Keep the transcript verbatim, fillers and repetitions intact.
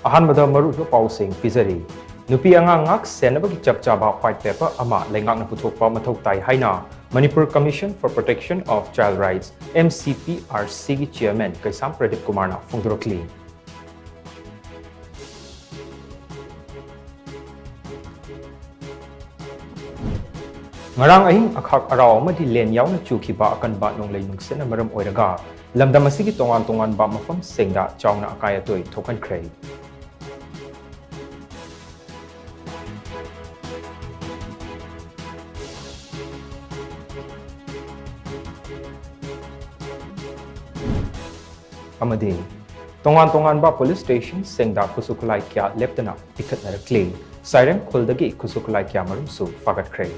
ꯑꯍꯥꯟꯕꯗ ꯃꯔꯨꯑꯣꯏꯕ ꯄꯥꯎꯁꯤꯡ ꯄꯤꯖꯔꯤ꯫ ꯅꯨꯄꯤ ꯑꯉꯥꯡ ꯉꯥꯛ ꯁꯦꯟꯅꯕꯒꯤ ꯆꯞ ꯆꯥꯕ white paper ꯑꯃ ꯂꯩꯉꯥꯛꯅ ꯄꯨꯊꯣꯛꯄ ꯃꯊꯧ ꯇꯥꯏ ꯍꯥꯏꯅ Manipur Commission for Protection of Child Rights, M C P R C ꯒꯤ chairman ꯀꯩꯁꯥꯝ ꯄ꯭ꯔꯗꯤꯞ ꯀꯨꯃꯥꯔꯅ ꯐꯣꯡꯗꯣꯔꯛꯂꯤ꯫ ꯉꯔꯥꯡ ꯑꯍꯤꯡ ꯑꯈꯥꯛ ꯑꯔꯥꯎ ꯑꯃꯗꯤ ꯂꯦꯟ ꯌꯥꯎꯅ ꯆꯨꯈꯤꯕ ꯑꯀꯟꯕ ꯅꯣꯡꯂꯩ ꯅꯨꯡꯁꯤꯠꯅ ꯃꯔꯝ ꯑꯣꯏꯔꯒ ꯂꯝꯗꯝ ꯑꯁꯤꯒꯤ ꯇꯣꯉꯥꯟ ꯇꯣꯉꯥꯟꯕ ꯃꯐꯝꯁꯤꯡꯗ ꯆꯥꯎꯅ ꯑꯀꯥꯏ ꯑꯇꯣꯏ ꯊꯣꯛꯍꯟꯈ꯭ꯔꯦ꯫ ꯑꯃꯗꯤ ꯇꯣꯉꯥꯟ ꯇꯣꯉꯥꯟꯕ police stationꯁꯤꯡꯗ ꯈꯨꯠꯁꯨ ꯈꯨꯠꯂꯥꯏ ꯀꯌꯥ ꯂꯦꯞꯇꯅ ꯄꯤꯈꯠꯅꯔꯛꯂꯤ꯫ ꯁꯥꯏꯔꯦꯝ ꯈꯨꯜꯗꯒꯤ ꯈꯨꯠꯁꯨ ꯈꯨꯠꯂꯥꯏ ꯀꯌꯥ ꯃꯔꯨꯝꯁꯨ ꯐꯥꯒꯠꯈ꯭ꯔꯦ꯫